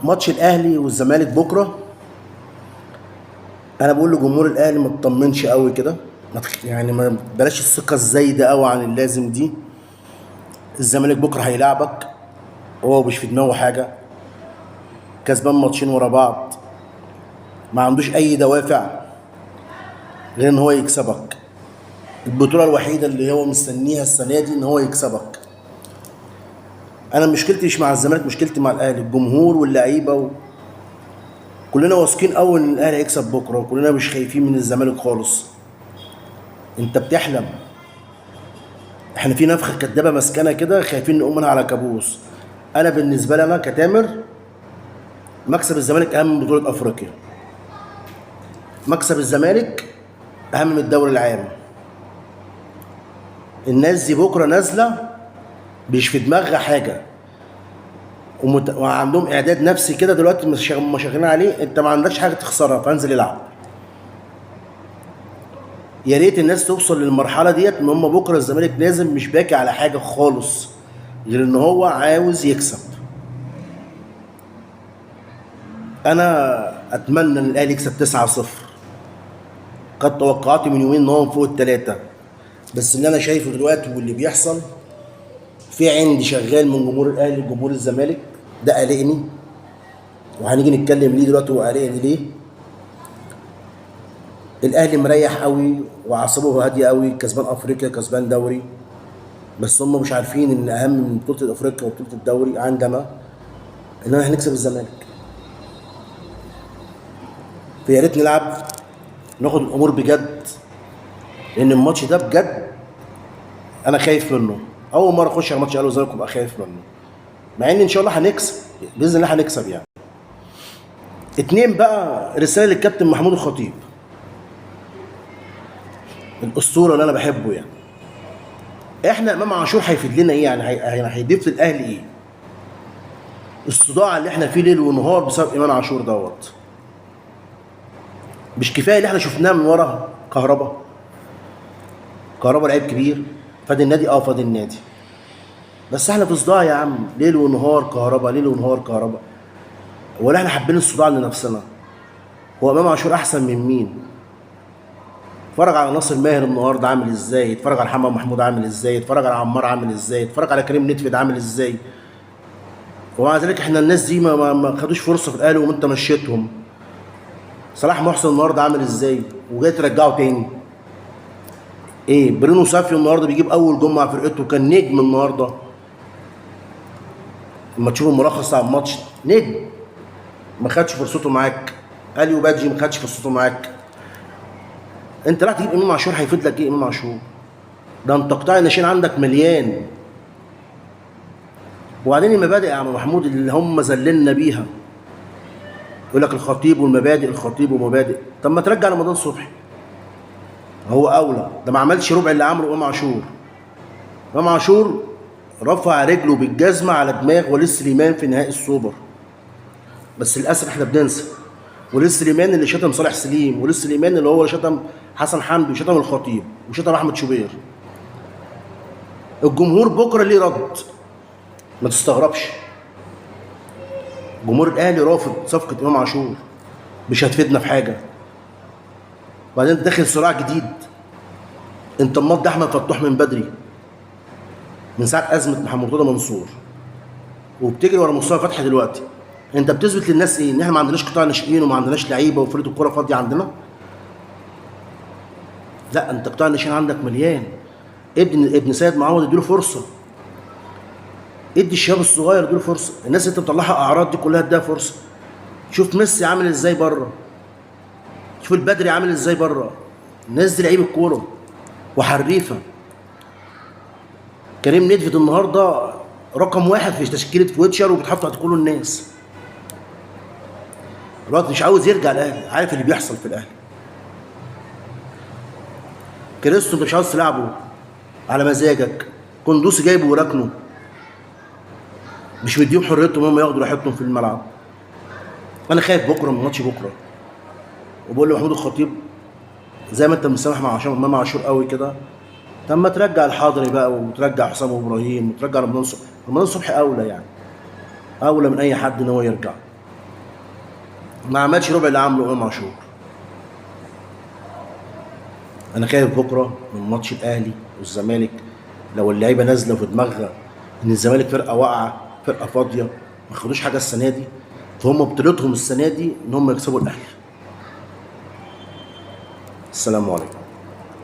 ماتش الاهلي والزمالك بكره، انا بقول لجمهور الاهلي ما تطمنش قوي كده، ما تخ... يعني ما بلاش الثقة الزايدة قوي عن اللازم دي. الزمالك بكره هيلاعبك، هو مش في دماغه حاجة، كسبان ماتشين ورا بعض، ما عندوش اي دوافع غير ان هو يكسبك. البطولة الوحيدة اللي هو مستنيها السنة دي ان هو يكسبك. انا مشكلتي مش مع الزمالك، مشكلتي مع الاهلي، الجمهور واللعيبة كلنا واثقين قوي ان الاهلي هيكسب بكره، وكلنا مش خايفين من الزمالك خالص. انت بتحلم، احنا في نفخه كدابه مسكنه كده، خايفين نقوم منها على كابوس. انا بالنسبة لي انا كتامر، مكسب الزمالك اهم من بطوله افريقيا، مكسب الزمالك اهم من الدوري العام. الناس دي بكره نازله مش في دماغها حاجة، وعندهم اعداد نفسي كده دلوقتي مش شغالين عليه. انت ما عندكش حاجة تخسرها، فانزل العب. يا ريت الناس توصل للمرحلة ديت، ان هم بكره الزمالك لازم مش باكي على حاجة خالص غير ان هو عاوز يكسب. انا اتمنى ان الاهلي يكسب 9-0. قد توقعاتي من يومين ان هو فوق الثلاثة، بس اللي انا شايفه دلوقتي واللي بيحصل في عندي شغال من جمهور الاهلي لجمهور الزمالك، ده قلقني، وهنيجي نتكلم ليه دلوقتي وقلقني ليه. الاهلي مريح قوي واعصابه هادية قوي، كسبان افريقيا، كسبان دوري، بس هم مش عارفين ان اهم من بطوله افريقيا وبطولة الدوري عندنا ان احنا هنكسب الزمالك. فيا ريت نلعب، ناخد الامور بجد، لان الماتش ده بجد انا خايف منه. اول مرة اخش على ماتش الاهلي والزمالك وابقى خايف منه، مع ان ان شاء الله هنكسب باذن الله، هنكسب يعني. اتنين بقى، رسالة للكابتن محمود الخطيب، الاسطورة اللي انا بحبه يعني. احنا امام عاشور هيفيد لنا ايه يعني؟ هيضيف للاهلي ايه؟ الصداع اللي احنا فيه ليل ونهار بسبب امام عاشور دوت، مش كفاية اللي احنا شفناه من ورا كهربا؟ كهربا لعيب كبير، فاد النادي، فاد النادي، بس احنا في صداع يا عم، ليل ونهار كهربا، ليل ونهار كهربا، ولا احنا حابين الصداع لنفسنا؟ هو امام عاشور احسن من مين؟ اتفرج على ناصر ماهر النهارده عامل ازاي، اتفرج على محمد محمود عامل ازاي، اتفرج على عمار عامل ازاي، اتفرج على كريم نتفد عامل ازاي. ومع ذلك احنا الناس دي ما خدوش فرصة في الاهلي وانت مشيتهم. صلاح محسن النهارده عامل ازاي وجاي ترجعه تاني؟ ايه برينو سافيو النهارده بيجيب اول جمعه مع فرقته، كان نجم النهارده. لما تشوف الملخص بتاع الماتش، نجم، ما خدش فرصته معاك. اليو بادجي ما خدش فرصته معاك. انت راح تجيب امام عاشور، هيفيد لك ايه امام عاشور؟ ده انت قطاع الناشئين عندك مليان. وبعدين المبادئ يا عم محمود اللي هم ذللنا بيها، يقول لك الخطيب والمبادئ، الخطيب ومبادئ. طب ما ترجع رمضان صبحي، هو اولى، ده ما عملش ربع اللي عمله امام عاشور. امام عاشور رفع رجله بالجزمه على دماغ وليد سليمان في نهائي السوبر، بس للاسف احنا بننسى وليد سليمان اللي شتم صالح سليم، وليد سليمان اللي هو شتم حسن حمدي، وشتم الخطيب، وشتم احمد شوبير. الجمهور بكره ليه رد، ما تستغربش. جمهور الاهلي رافض صفقة امام عاشور، مش هتفيدنا في حاجة. وبعدين داخل صراع جديد، انت مضي احمد فتوح من بدري، من ساعة ازمة محمد مرتضى منصور، وبتجري ورا مصطفى فتحي دلوقتي. انت بتثبت للناس ايه؟ ان احنا ما عندناش قطاع ناشئين وما عندناش لعيبة وفرقه الكورة فاضية عندنا؟ لا، انت قطاع الناشئين عندك مليان. ابن سيد معوض اديله فرصة، ادي الشباب الصغير اديله فرصة، الناس اللي انت مطلعها اعراض دي كلها اديها فرصة. شوف ميسي عامل ازاي بره، شوف البدري عامل ازاي بره. الناس دي لعيب الكورة وحريفه. كريم نيدفيد النهارده رقم واحد في تشكيله فويتشر وبيتحط تحت كل الناس. الوقت مش عاوز يرجع الاهلي، عارف اللي بيحصل في الاهلي. كريستو انت مش عاوز تلعبه على مزاجك، كندوسي جايبه وراكنه، مش مديهم حريتهم هم ياخدوا راحتهم في الملعب. انا خايف بكره من ماتش بكره، وبقول لمحمود الخطيب زي ما انت مسامح مع عشان امام عاشور قوي كده، طب ما ترجع الحضري بقى، وترجع حسام ابراهيم، وترجع رمضان صبحي. رمضان صبحي اولى يعني، اولى من اي حد ان هو يرجع. ما عملش ربع اللي عمله امام عاشور. انا خايف بكره من ماتش الاهلي والزمالك، لو اللعيبة نازله في دماغها ان الزمالك فرقه واقعه، فرقه فاضية، ما خدوش حاجة السنة دي، فهم بطولتهم السنة دي ان هم يكسبوا الاهلي. السلام عليكم.